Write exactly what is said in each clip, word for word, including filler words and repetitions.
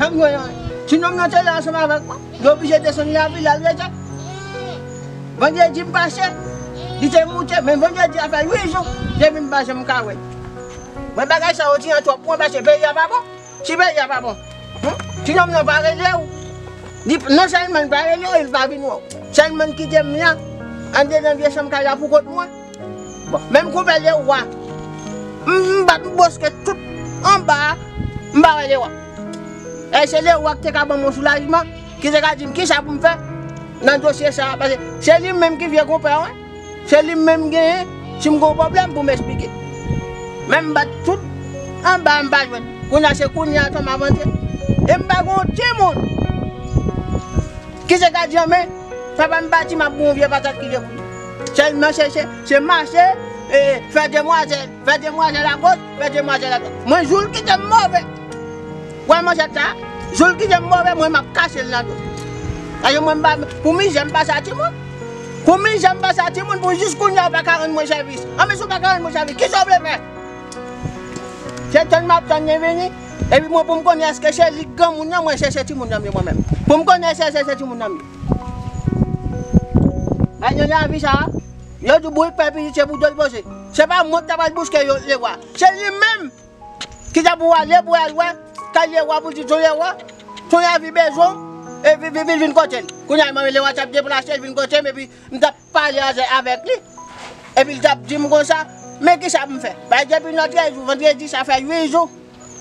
Sa m gen anyen. Ti nonm nan te la ansanm avèk mwen. Li oblije desann lavil al rete. Vandredi m pase, li te moute, men vandredi a fè uit jou depi m pa janm ka wè l. Mwen bagay sa yo ti an twòp pou mwen paske peyi a pa bon. Si peyi a pa bon, hmm? Ti nonm nan pa rele w. Li, non sèlman li pa rele w, li pa vin wè w. Sèlman l kite m la, anndedan vye chanm kay la pou kont mwen. Bon, men m koupe Lewa. M, m bat, m boske tout anba a, m pa wè Lewa. E se Lewa ki te ka ban m yon soulajman, ki te ka di m kisa pou m fè nan dosye sa a, paske se li menm ki vye konpè, wi. Se li menm genyen, si m gen yon pwoblèm pou m esplike. Men m bat tout anba, m pa jwenn. Kounye a se kounye a tan m ap antre. E m pa gen yon timoun ki se gadyen, men papa m pati, m ap gen yon vye patat ki deboule. Sèlman se, se, se mache, e, fè demwazèl, fè demwazèl agoch, fè demwazèl adwat. Mwen, jou l kite m move. Wè manchèt sa, jou l kite m move, mwen, m ap kase l nan do. Paske mwen, m pa, pou mizè, m pase a timoun. Pou mizè, m pase a timoun, pou jis kounye a, ou pa ka rann mwen sèvis. An, men si w pa ka rann mwen sèvis, kisa w vle fè? Se tann m ap tann li vini, epi mwen, pou m konnen èske se li k granmoun nan, mwen, se, se timoun nan m ye mwen menm. Pou m konnen èske se, se timoun nan m ye. Ay, nan lavi sa a, yo di bourik pa pitit, se pou do l poze. Se pa mwen k ta pral bouske yo, Lewa. Se li menm ki ta pou ale pou al wè kay Lewa pou di ton Lewa, ton Lewa vin bezwen w, e vin, vin, vin, vin kote l. Kounye a, mwen, Lewa t ap deplase, l vin kote m, epi m t ap pale avè-, avèk li. Epi l t ap di m konsa, men kisa pou m fè? Bay depi nan trèz jou, vandredi, sa fè uit jou.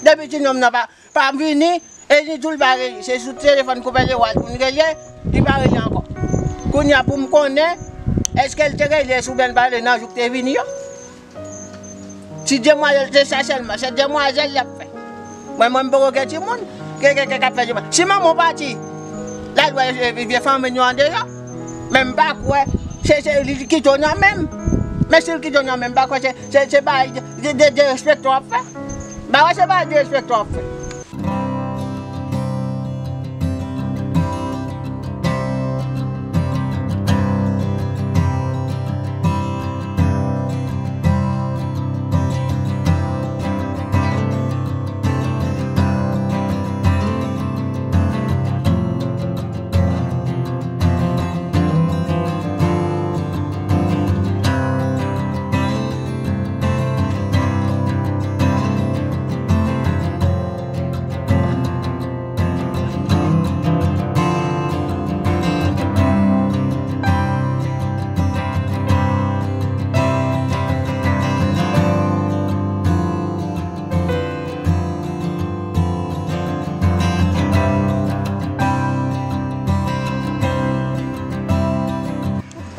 Depi ti nonm nan pa, pa vini, e li tou l pa rele. Se sou telefòn konpè Lewa l konn rele, li pa rele ankò. Kounye a pou m konnen, èske l te rele oubyen l pa rele nan jou k te vini yo? Ti demwazèl se sa sèlman, se demwazèl l ap fè. Mwen, mwen, m poko gen timoun, ke, ke, ke, k ap fè demwazèl. Si manman w pati, l al wè, e, vye fanmi nou andeyò, men m pa kwè, se, se li ki kite w nan men m. Men si l kite w nan men m, m pa kwè se, se, se bagay de, de, de, derespekte w ap fè. M pa kwè se bagay derespekte w ap fè.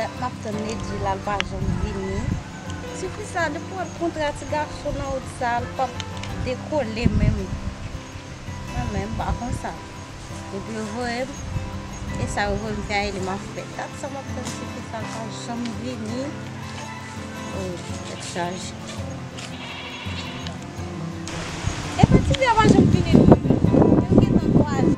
Dat m ap tann Nedji la, l pa janm vini. Tifi sa, depi w wè l kontre a ti gason nan wout sa, l p ap dekole menm. Mwen menm, m pa konn sa. Depi yo voye m, e sa yo voye m fè a, e li m ap fè. Dat sa m ap tann tifi sa, l pa janm vini. Oh, tèt chaje. Epa tifi a pa janm vini non. Yo gentan kwaze.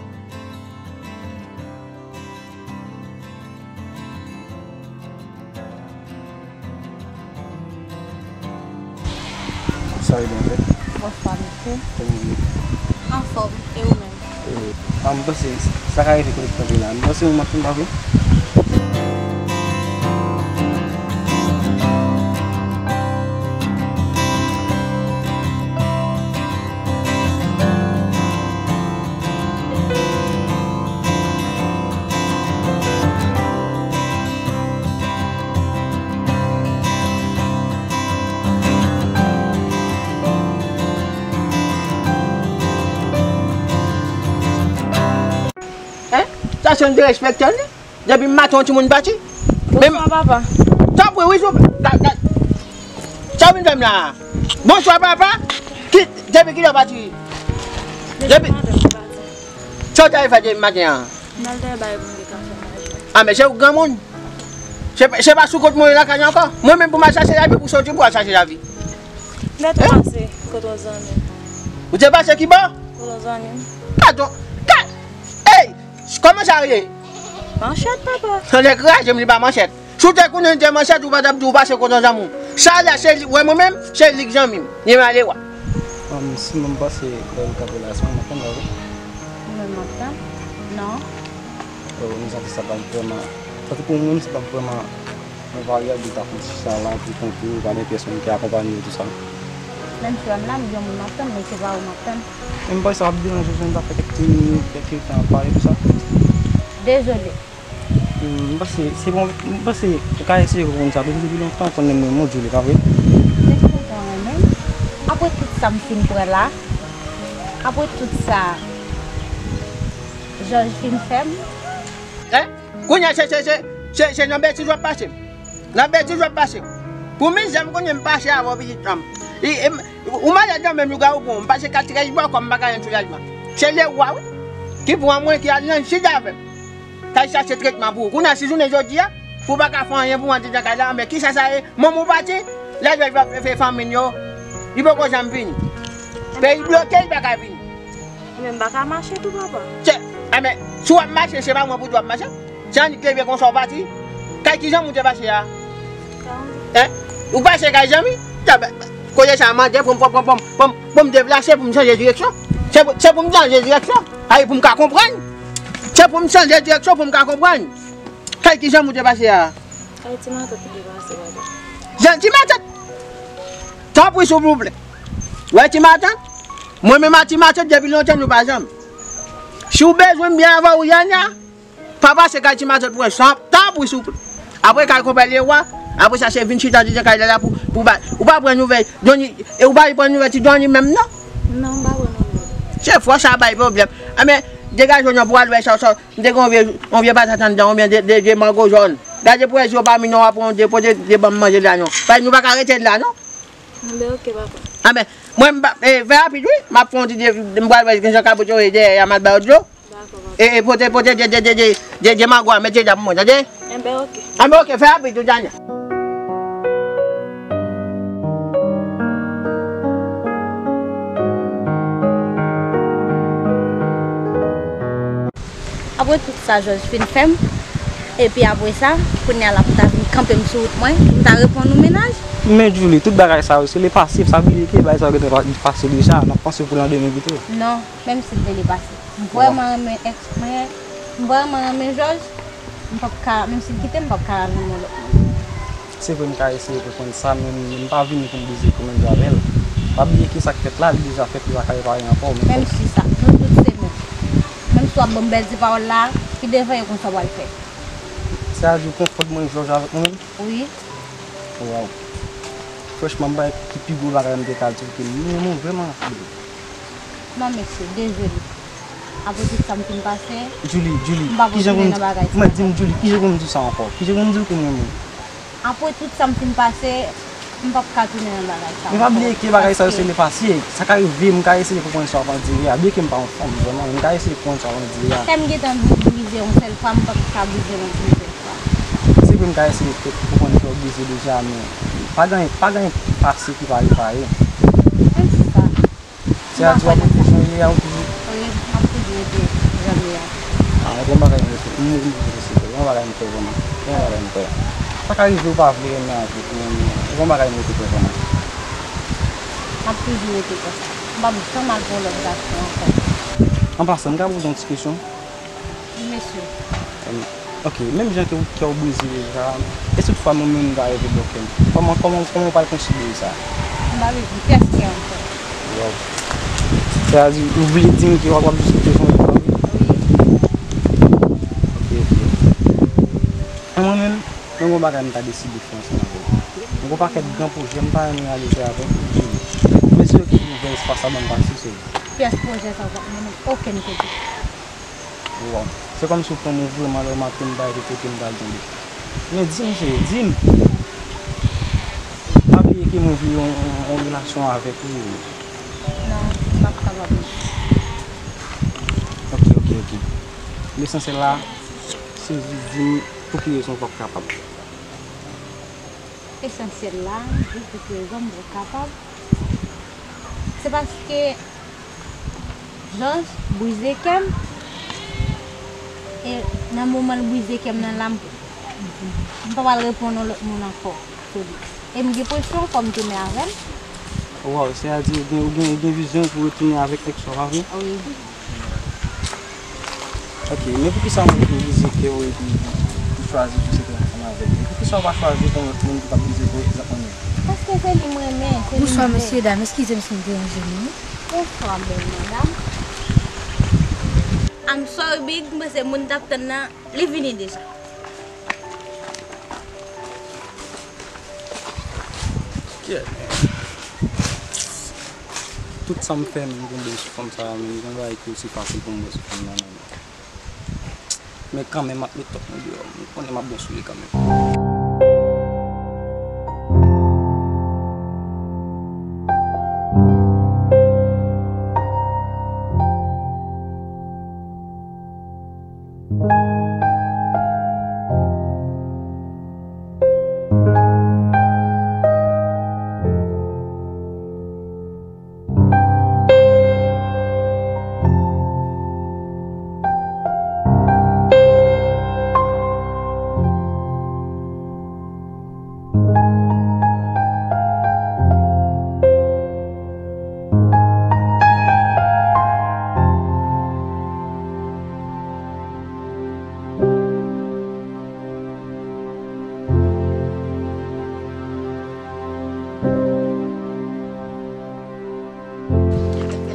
Sa yo byen fèt. Bonswa, mesye. Kòman w ye? Anfòm, e ou menm? E, a, m panse, sa ka rive kote k kanpe la. M panse yon machin pa vle. Hein? Sa se yon derespekte, wi. Depi maten yon timoun pati. Men bonswa, papa. Tanpri, wi, sou, la, la. Sa w vin fè m la? Bonswa, papa. Ki, depi kilè w pati? Depi maten m pati. Sa w t al fè depi maten an? M al dèyè bay moun ki ka fè manje. A, men se ou k granmoun. Se, se pa sou kont mwen lakay ankò. Mwen menm pou m al chache lavi, pou soti pou al chache lavi. Mèt ou pase kote yon zanmi m. Ou te pase ki bò? Kote yon zanmi m. Gadon. Gad. Ey! Kòman sa ye? Manchèt, papa. Sa nèg raje m, li pa manchèt. Si w te konnen li te manchèt, ou pa t ap di w pase kote yon zanmi w. Sa la, se li, wè mwen menm, se li k zanmi m. Li rele w a. Bon, si mwen pase lè l kanpe la, se mwen k konn la, wi. M ap tann. Non. Oh, m santi sa p ap vrèman, santi pou mwen, sa p ap vrèman yon varyab pou ta fè ti sa la, pou konprann, pa gen pyès moun ki akonpanye yo, tou sa. Menm si w wè m la, m gen yon moun m ap tann, men se pa ou m ap tann. Men m panse sa p ap deranje w si n ta fè kèk ti minit, kèk ti tan ap pale, tou sa. Dezole. Hmm, m panse, se bon, m panse, ou ka eseye konprann sa, paske depi lontan, ou konn renmen mwen, Julie, pa vre? Depi lontan, w renmen m? Apre tout sa m fin pran la, apre tout sa, Jòj fin fè m. Hein? Kounye a, se, se, se, se, se nan betiz w ap pase m. Nan betiz w ap pase m. Pou mizè m konnen m pase avè w, pitit fanm. E, e, ou malad nan menm lougawou pou m. M pase katriyèm bò kò m pa ka jwenn soulajman. Se lè w a, wi. Ki pran mwen, ki al nan sid avè m. K al chache tretman pou ou. Kounye a, si jounen jodi a, pou w pa ka fè anyen pou mwen anndan kay la, men kisa sa ye? Manman w pati, lè jòj va fè fanmi n yo, li poko janm vini. Peyi bloke, li pa ka vini. Ebyen, m pa ka mache tou, papa. Se, ebyen, si w ap mache, se pa mwen pou di w ap mache. Se annik leve konsa w pati. Kay ki janm ou te pase a? Hein? Ou pase kay zanmi? Kote sa, mande pou m, pou m, pou m, pou m, pou m, pou m deplase, pou m chanje direksyon. Se pou, se pou m chanje direksyon. Ay, pou m ka konprann. Se pou m chanje direksyon, pou m ka konprann. Kay ki janm ou te pase a? Kay ti matant ou te pase, papa. Jan ti matant? Tanpri, silvouplè. Wè ti matant? Mwen menm a ti matant depi lontan nou pa janm. Si w bezwen m byen avè w, Yanya, pa pase kay ti matant pou wè, tanpri, silvouplè. Apre kay konpè Lewa, apre sa se vin chita dedan kay la la pou, pou ba, ou pa pran nouvèl, Johnny, e ou pa pran nouvèl ti Johnny menm non? Non, m pa pran nouvèl. Se fò sa bay pwoblèm. Anben, degaje w non pou w al wè sa, sa, m te gen yon vye, yon vye patat anndan, oubyen de, de, de mango jòn. Gade pou wè si yo pa vin non, w ap pran de, pote de ban m manje la non. Paske nou pa ka rete la non. Anben, oke, papa. Anben, mwen, m pa, e, fè rapid, wi. M ap fè yon ti de, m pral wè gen jan kabrit yo ye dèyè a, m al ba yo dlo. Dakò, papa. E, e, pote, pote, de, de, de, de, de, de mango a, mete la pou mwen, tande? Enben, oke. Anben, oke, fè rapid, wi, Dania. Apre tout sa Jòj fin fè m, epi apre sa, kounye a l ap ta vin kanpe m sou wout mwen, m ta reponn ou mennaj? Men Julie, tout bagay sa yo, se lepase, sa bliye ke bagay sa yo gentan pa-, pase deja, n ap panse pou landemen pito. Non, menm si l te lepase. M vrèman renmen èks mwen, m vrèman renmen Jòj, m p ap ka, menm si l kite m, m p ap ka al renmen yon lòt moun. Se vre m ka eseye konprann sa, men m pa vini pou m brize kò m avè l. Pa bliye ke sa k fèt la, li deja fèt, li pa ka repare ankò, men fòk. Menm si sa, nou tout se moun. Menm si w ap ban m bèl ti pawòl la, ki devan e konsa w pral fè? Sa a di w konfwont mwen Jòj avèk mwen menm? Wi. Waw. Franchman, m pa ki pi gwo bagay m te ka di w ke m renmen w vrèman anpil. Non, mesye, dezole. Apre tout sa m fin pase, Julie, Julie, m pa pou tounen nan bagay sa ankò. Mwen di m, Julie, kijan pou m di w sa ankò? Kijan pou m di w ke m renmen w? Apre tout sa m fin pase, m p ap ka tounen nan bagay sa ankò. Men pa bliye ke bagay sa yo se lepase. Sa ka rive, m ka eseye konprann sa w ap andire a. Byenke m pa yon fanm vrèman, men m ka eseye konprann sa w ap andire a. Kè m gentan bri-, brize yon sèl fwa, m p ap ka brize l yon dezyèm fwa. Se vre m ka eseye konprann kè w brize deja, men pa gen, pa gen pase ki pa repare. Menm si sa. Se a di w ap rete jan w ye a ou toujou? Wi, m ap toujou rete jan m ye a. A, yon bon bagay m rete. M mouri pou rete se vre. Yon bagay m kwè vrèman. Yon bagay m kwè. Sa ka rive ou pa vle renmen avèk mwen, men yon bon bagay m rete kwè vrèman. M ap toujou rete konsa. M p ap janm al pou yon lòt gason ankò. An pasan, m ka poze yon ti kesyon? Wi, mesye. Em, ok, menm jan ke w, kè w brize deja, e si toutfwa mwen menm m ta rive bloke m? Kòman, kòman, kòman w pral konsidere sa? M pa bezwen pyès kè ankò. Waw. Sètadi, ou vle di m ke w ap, w ap jis kite fanmi w pa vre? Wi. Ok, ok. E mwen menm, mwen gon bagay m ta deside fè ansanm avè w. Mwen gon pakèt gran pwojè m ta renmen reyalize avè w, Julie. M espere ke w ouvè espas la ban m pase, cheri. Pyès pwojè sa w p ap mennen m okenn kote. Waw. Se kòmsi w pran m vrèman lè w maten m pa rete kote m pral tonbe. Men di m, cheri, di m. Pa bliye ke mwen vle yon, yon, yon relasyon avèk ou. Non, m p ap kapab non. Ok, ok, ok. Lesansyèl la, se jis di m pou ki rezon w p ap kapab. Esansyèl la, m di w pou ki rezon m p ap kapab. Se paske Jòj brize kè m. E nan moman l brize kè m nan la, m, m pa pral reponn yon lòt moun ankò sou li. E m gen presyon, fò m tounen avè l. Waw, sètadi ou gen, ou gen, ou gen vizyon pou retounen avèk èks ou, pa vre? Wi. Ok, men poukisa w menm ki brize kè w epi ou chwazi pou se te ansanm avèk li? Poukisa w pa chwazi pou yon lòt moun ki t ap brize kè w egzakteman menm? Paske se li m renmen, se li m vle. Bonswa, mesye dam, eskize m si m deranje nou. Bonswa, bèl madanm. I'm sorry, Big, m panse moun t ap tann nan, li vini deja. Yeah. Tout sa m fè, menm pou m bwè sou fanm sa a, menm jan bagay ki osi fasil pou m bwè sou fanm nan, non. Men kanmenm, m ap met tèt mwen deyò. M konnen m ap bon sou li kanmenm.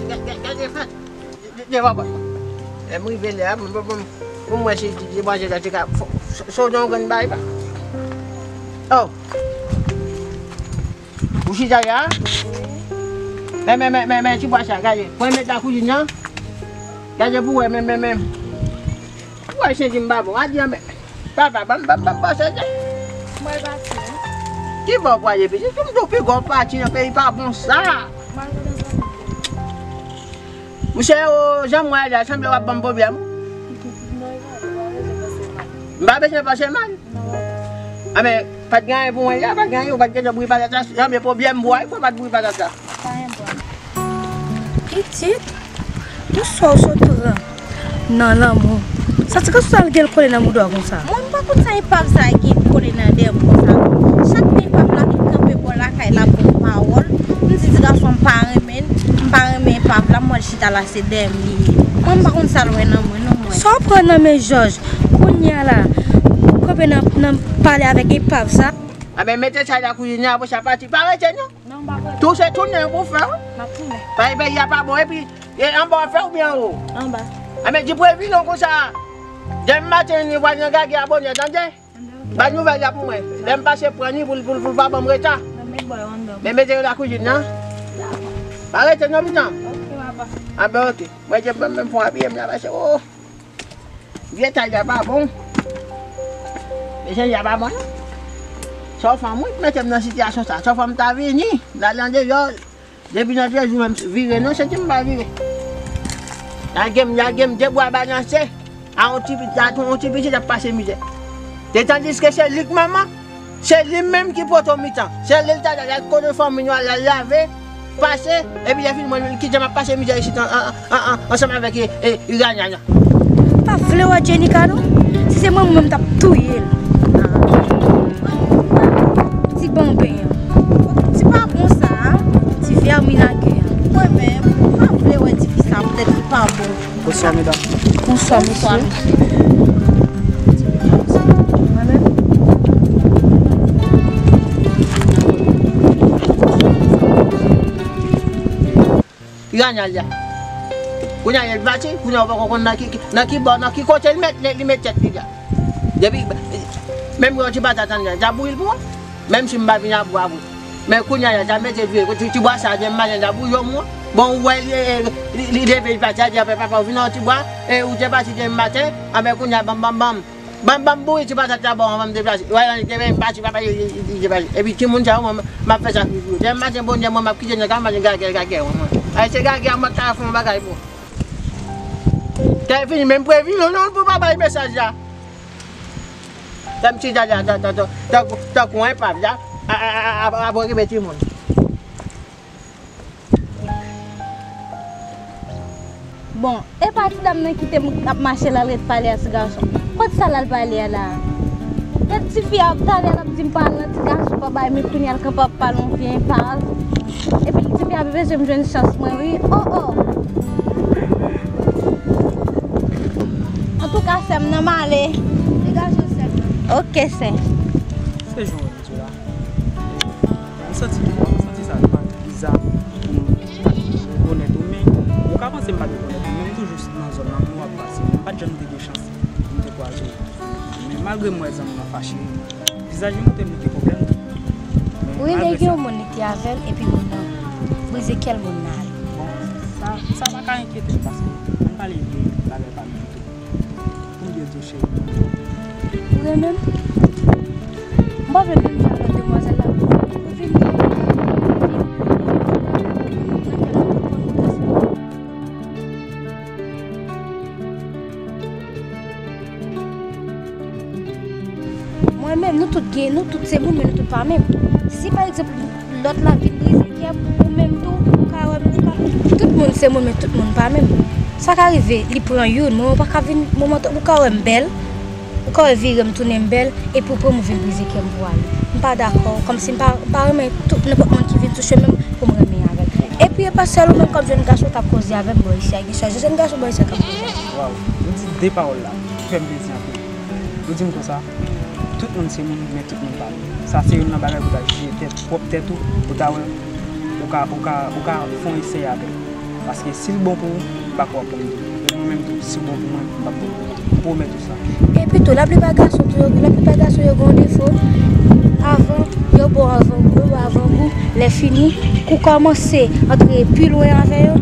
Gade, gade, gade, gade, gade, gade, papa. Lè m rive lè a, pou m, pou m, pou m wè si ti, ti bwase la te ka fo-, so-, sote yon grenn bagay pa. Oh! Ou chita la? Men, men, men, men, men, ti bwase la, gade. Pran met la kouzin nan. Gade pou wè, men, men, men. Ou wè, se di m pa bon. A di an, men. Papa, ban m, ban m, ban m pase, gade. Mwen pati, wi. Ki bò w prale, pitit? Ou m di w pi gwo pati nan peyi pa bon sa. Mwen al nan zòn. Monchè, o, jan m wè la, sanble w ap ban m pwoblèm. Non, e pa, ou pa bezwen panse mal. M pa bezwen panse mal? Non, papa. Anben, pa t gen anyen pou mwen la, pa t gen anyen, ou pa t gentan bouyi patat la, sanble pwoblèm pou w a, fò w pa t bouyi patat la. Pa gen pwoblèm. Pitit, pou sa w sot pran nan lanmou. Sa ti gason sa l gen l kole nan bouda w konsa? Mwen, m pa konn sa epav sa gen kole nan dèyè m konsa. Chak tan epav la vin kanpe bò lakay la pou yon pawòl, m di ti gason m pa renmen l, m pa renmen epav la, m wè l chita la se dèyè m li ye. Mwen, m pa konn sa l wè nan mwen non, mwen. Sa w pran nan men Jòj? Kounye a la, ou kanpe nan, nan pale avèk epav sa? Anben, mete sa la kouzin nan, apre sa pati, pa rete non. Non, m pa prale. Tou se tounen pou fè, wi. M ap tounen. Paske peyi a pa bon, epi, e anba w fè oubyen anwo? Anba. Anben, di pou evite non konsa. Demen maten, nou pral nan gagè a bonè, tande? Anben, oke. Bay nouvèl la pou mwen. Lè m pase pran li pou l, pou l, pou l pa ban m reta. Anben, met bò yo anndan. Men mete yo nan kouzin nan. Dakò. Pa rete non, pitit. Oke, papa. Anben, oke. Mwen, je m menm fon abiye m la, paske, o. Vye tay la pa bon. Mesye, li a pa bon non. Sa w fè m, wi, mete m nan sitiyasyon sa. Sa w fè m ta vini, m ta al andeyò. Depi nan trèz jou menm vire non, se di m pa vire. Lage m, lage m, de bra balanse. A yon ti pitit, a yon ti pitit ap pase mizè. E tandiske se li k manman. Se li menm ki poto mitan. Se li l ta dwe al kote fanmi nou, al lave, pase, epi lè fini mwen kite m ap pase mizè isit an, an, an, an, ansanm avèk, e, e, Irania. M pa vle wè Jenika non. Si se mwen, mwen menm m t ap touye l. Ti banben an. Ti pa bon sa a. Ti vèmin lagè an. Mwen menm, m pa vle wè tifi sa a, poutèt li pa bon. Bonswa, medam. Bonswa, mesye. Bonswa, mesye. Irania la. Kounye a, lè l pati, kounye a, ou poko konn nan ki, ki, nan ki bò, nan ki kote li met, li, li met tèt li la. Depi, menm yon ti patat anndan, l ta bouyi l pou ou. Menm si m pa vin a bwa pou ou. Men kounye a, l ta mete dwe, ti, ti bwa sa, demen maten, l ta bouyi yon mwen. Bon, ou wè, li, li, li leve, li pati, a di, apre papa, ou vin nan yon ti bwa, e ou te pati demen maten, anben kounye a, banm, banm, banm. Ban, ban m bouyi ti patat la bò anvan m deplase. Wè, li te vin pati, papa, li, li, li te pati. Epi timoun sa yo, mwen, m ap fè sakrifis pou yo. Demen maten, bonè, mwen, m ap kite nèg la, m al gagè, gagè, mwen. Ay, se gagè a, mwen ka fè yon bagay pou. Te fini, men m previni nou pou pa bay mesaj la. Tankou, tankou, tankou, tankou yon epav la, a, a, a, a, ap okipe timoun. Bon, e pa ti dam nan kite m ap mache l al ret pale a ti gason. Kot sa l al pale a la a? Gad tifi a, talè l ap di m pa al nan ti gason pa bay, men kounye a l kanpe ap pale yon vye epav. Epi tifi a bezwen m jwenn chans mwen wi. Oh, oh. An tou Ou ka sè m nan, m ale. Degaje w, sè m nan. Ok, sè. Se jan w di la. M santi, m santi sa pa biza pou m pa t rekonèt ou, men ou ka panse m pa t rekonèt ou, men m toujou nan zòn nan, m wè w ap pase. M pa t janm te gen chans pou m te kwaze w. Men malgre m wè zanmi m nan fache, vizaj li montre m li gen pwoblèm. Wi, men gen yon moun li te avè l, epi moun nan brize kè l, moun nan ale. Bon, sa, sa pa ka enkyete m, paske m pale de bagay pa m ditou. Pou m di w tou, cheri. Ou renmen m? M pa vle menm jan lòt demwazèl la. Ou vin Mwen menm, nou tout gen, nou tout se moun, men nou tout pa menm. Si pa egzanp, lòt la vin brize kè m, ou menm tou, ou ka wè m, ou ka, tout moun se moun, men tout moun pa menm. Sa ka rive, li pran youn, mwen, mwen pa ka vin, mwen, mwen, ou ka wè m bèl, ou ka wè vire m tounen m bèl, epi w pran m ou vin brize kè m pou w ale. M pa dakò, kòmsi m pa, m pa renmen tout, nenpòt moun ki vin sou chemen m pou m renmen avè l. Epi e pa sèl ou menm kòm jèn gason k ap koze avè m bò isi a, gen chanje jèn gason bò isi a k ap koze avè m. Waw, ou di de pawòl la ki fè m plezi anpil. Ou di m konsa, tout moun se moun, men tout moun pa moun. Sa se youn nan bagay pou w ta jije tèt, pwòp tèt ou, pou w ta wè, ou ka, ou ka, ou ka fè yon esèy avè l. Paske si l bon pou ou, m pa kwè w ap pran l tou. Men mwen menm tou, si l bon pou mwen, m p ap pran l tou. M pwomèt ou sa. Epi tou, laplipa gason tou, yo, laplipa gason yo gen yon defo. Avan, yo ba w avangou, yo ba w avangou. Lè fini, kou kòmanse antre pi lwen avè yo,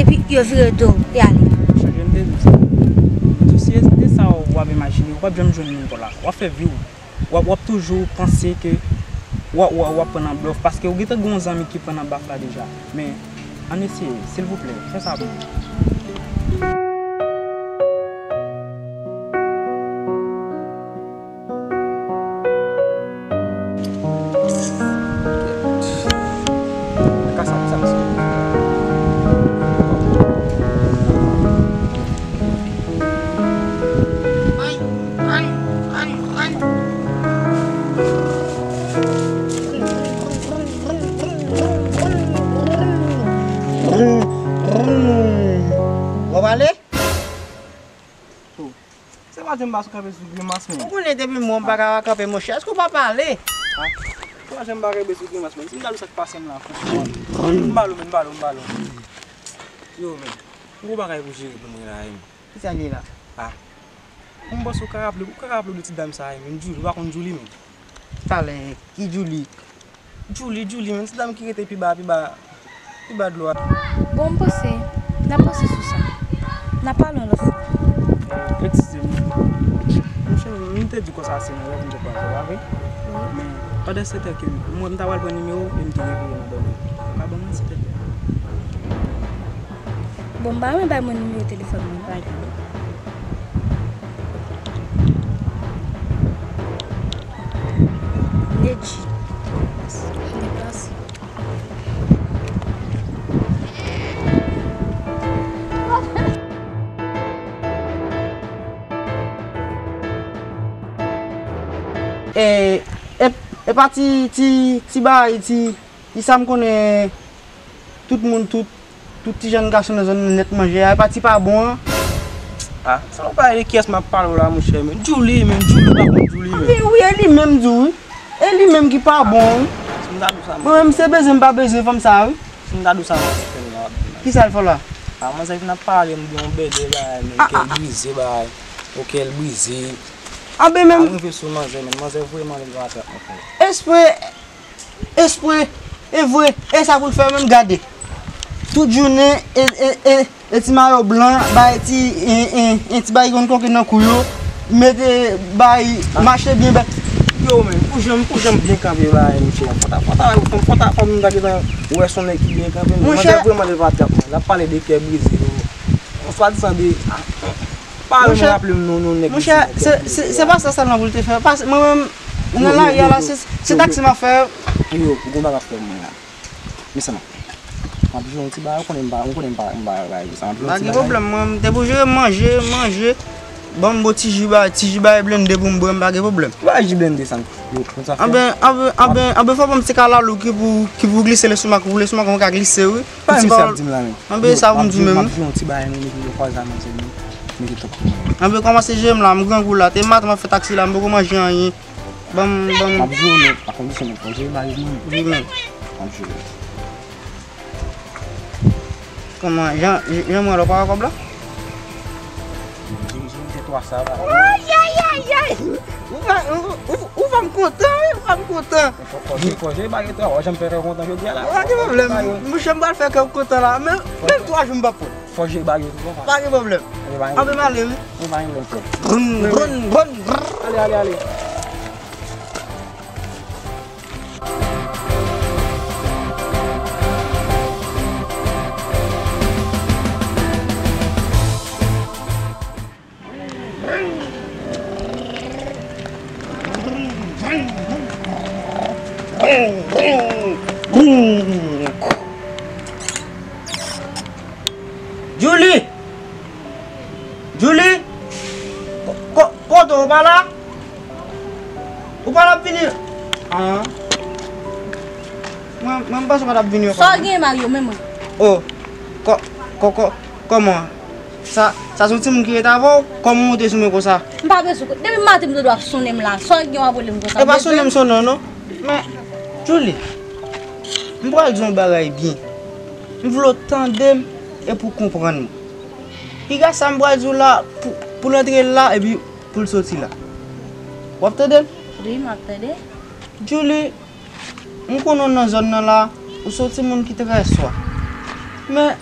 epi yo vire do, y ale. Chanje, m te di w sa. M di w, si se te sa w ap imajine, w p ap janm jwenn moun konsa. W ap fè vi w. W ap, w ap toujou panse ke w ap, w ap, w ap pran nan blòf, paske w gentan gen yon zanmi ki pran nan blòf la deja. Men, ann eseye, silvouplè, fè sa pou mwen. W ap ale? Oh. Se pa janm pa sou kanpe sou grimas, men. Ou konnen depi mwen m pa ka kanpe, monchè. Èske w pa pale? Ah. Se pa janm pa kanpe sou grimas, men. Si m ta di w sa k pase m la, franchman. M ba l ou, men, m ba l ou, m ba l ou. Yo, men. M gon bagay pou jere pou mwen la, men. Kisa l ye la? Ah. Bon, bòs, ou ka raple, ou ka raple w de ti dam sa a, men Djoulie, ou pa konn Djoulie, men. Talè, ki Djoulie? Djoulie, Djoulie, men, ti dam ki rete pi ba, pi ba, pi ba dlo a. Bon, m panse, n a panse sou sa. N a pale yon lòt fwa. Eh, eskize m. Monchè, m te di konsa se nan rèv m te kwaze w, pa vre? Wi. Men, pandan se tan ke mwen, m ta pral pran nimewo w e m te reveye nan dòmi. Ou ka ban mwen, silvouplè? Bon, m pa renmen bay moun nimewo telefòn mwen. Nedji. Deplase. E, e, e pa ti, ti, ti bagay, ti, ti sa m konnen tout moun, tout, tout ti jèn gason nan zòn nan nèt manje a, e pa ti pa bon an. Ah, sa w pale de kiyès m ap pale w la, monchè, men. Djoulie, men, Djoulie, ou pa konn Djoulie, men. Wi, wi, e li menm di w, wi. E li menm ki pa bon, wi. Si m ta di w sa, mwen menm, se bezwen m pa bezwen fanm sa, wi. Si m ta di w sa, manzè fè m la. Kisa l fè w la? Ah, manzè vin ap pale m de yon bèlè, bagay, men, kè l brize, bagay. Yon kè l brize. Anben, men. Al rive sou manzè, men. Manzè voye m anlè l pa trap, monchè. Espre Espre, e vre, e sa pou l fè menm, gade. Tout jounen, e, e, e, e ti mayo blan, bay ti, e, e, e ti bay konn koke nan kou yo, mete bay, mache byen bèt. Yo, men, pou janm, pou janm byen kanpe, bay, monchè. Fò ta, fò ta, fò ta, fò moun ta gentan wè s on nèg ki byen kanpe, men. Monchè, manzè vrèman de pa trap, mwen. L ap pale de kè brize, yo. Yon swadizan de, ah, pa menm raple m non, non, nèg. Monchè, se, se, se pa sa sèlman pou l te fè. Mwen menm, nan lari a la, se, se taksi m ap fè. Yo, ou gon bagay ap fè mwen la. Mezanmi. M ap jwe yon ti bagay, ou konnen m pa, ou konnen m pa, m pa, m pa, m pa jwe sa. M ap jwe yon ti bagay. Pa gen pwoblèm, mwen, m te pou jere manje, manje. Ban m bon ti ji ba, ti ji ba e blende pou m bwè, m pa gen pwoblèm. Ki bagay ji blende sa? Yo, konn sa fè. Anben, anben, anben, anben, fò ban m ti kalalou ki pou, ki pou glise lestomak ou, lestomak ou ka glise, wi. Pa gen sa ap di m la, men. Anben, sa pou m di menm. M ap jwe yon ti bagay, men, mete yon fwa sa, men, se mete tank. Anben kòmanse jere m la, m grangou la. Te maten m ap fè taksi la, m poko manje anyen. Ban m, ban m. M ap jere w, men a kondisyon mwen fò w jere bagay mwen. Wi, men. M ap jere w. Kòman, jan, jan mwen la, w pa wè kòb la? Jere, jere, se twa sa la. Ay, ay, ay, ay! Ou fè, ou, ou, ou fè m kontan, wi, ou fè m kontan. Fò, fò jere, fò jere bagay twa, w jan m fè kè w kontan jodi a la. Pa gen pwoblèm, mouche m pral fè kè w kontan la, men, menm twa jou m p ap pran. Fò jere bagay yo tou, papa. Pa gen pwoblèm. Anben, m ale, wi. Anben, pa gen pwoblèm, frè. Brum, brum, brum, brum. Ale, ale, ale. Julie! Julie! Ko-, ko-, kote w pa la? Ou pa t ap vini? Ah. Mwen, mwen, m panse w pa t ap vini ankò. Sa w gen, Mario, men mwen? Oh, kò-, kò-, kò-, kòman? Sa, sa se yon timoun ki rete avè w? Kòman w monte sou mwen konsa? M pa bezwen kote. Depi maten m tande w ap sonnen m la. Sa w gen w ap rele m konsa? E pa sonnen m sonnen w non. Men, Julie, m pral di w yon bagay byen. M vle w tande m epi w konprann mwen. Piga sa m pral di w la pou, pou l antre la epi pou l soti la. W ap tande m? Wi, m ap tande. Julie, m konnen w nan zòn nan la, ou se yon timoun ki trè swa. Men,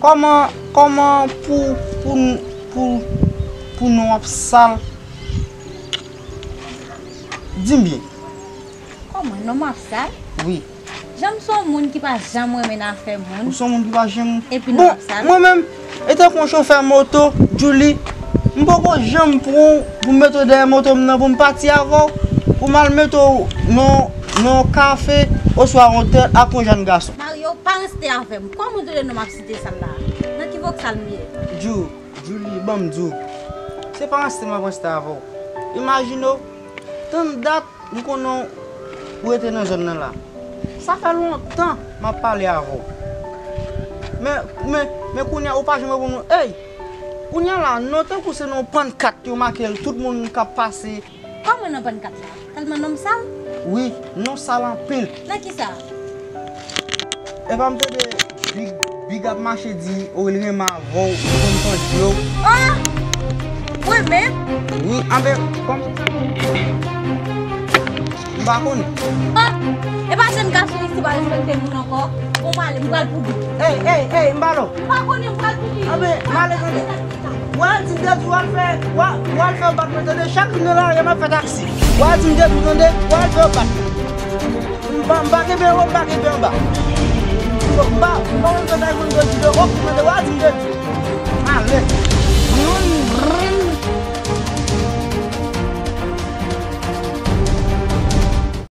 kòman, kòman pou, pou, pou, pou non w ap sal? Di m byen. Kòman, non m ap sal? Wi. Jan m se yon moun ki pa janm renmen nan afè moun. Ou se yon moun ki pa janm. Epi non m ap sal. Bon, mwen menm, etankou yon chofè moto, Julie, m poko janm pran w pou m mete w dèyè moto m nan pou m pati avè w, pou m al mete w nan, nan yon kafe, oswa yon tèt ak yon jèn gason. Mario, pa ranste avè m. Kòman w te rele non m ap site sa la? Nan ki vokal m ye? Ju, Julie, ban m di w. Se pa ranste m ap ranste avè w. Imajine w, tann dat m konnen w rete nan zòn nan la. Sa fè lontan m ap pale avè w. Men, men, men kounye a, ou pa janm reponn mwen. Ey! Kounye a la, non tankou se nan yon pannkat yo make l, tout moun k ap pase. Kòman nan pannkat la? Tèlman non m sal? Wi, non sal anpil. Nan kisa? Epa m tande Big, Big ap mache di, o, li renmen avè w, li konn pandye w. Oh! Mwen menm? Wi, anben, kòm m pa konnen. Oh! E pa jèn gason isi pa respekte moun ankò. Bon, m ale, m pral pou Big. Ey, ey, ey, m pa non. M pa konnen, m pral pou Big. Anben, m ale tande. W al di m depi w al fè, w al, w al fè yo bat mwen tande, chak jou nan lari a m ap fè taksi. W al di m depi tande, w al fè yo bat mwen. M pa, m pa kenbe anwo, m pa kenbe anba. M pa, m pa konn fè sa moun do di do, ok, tande, w al di m depi.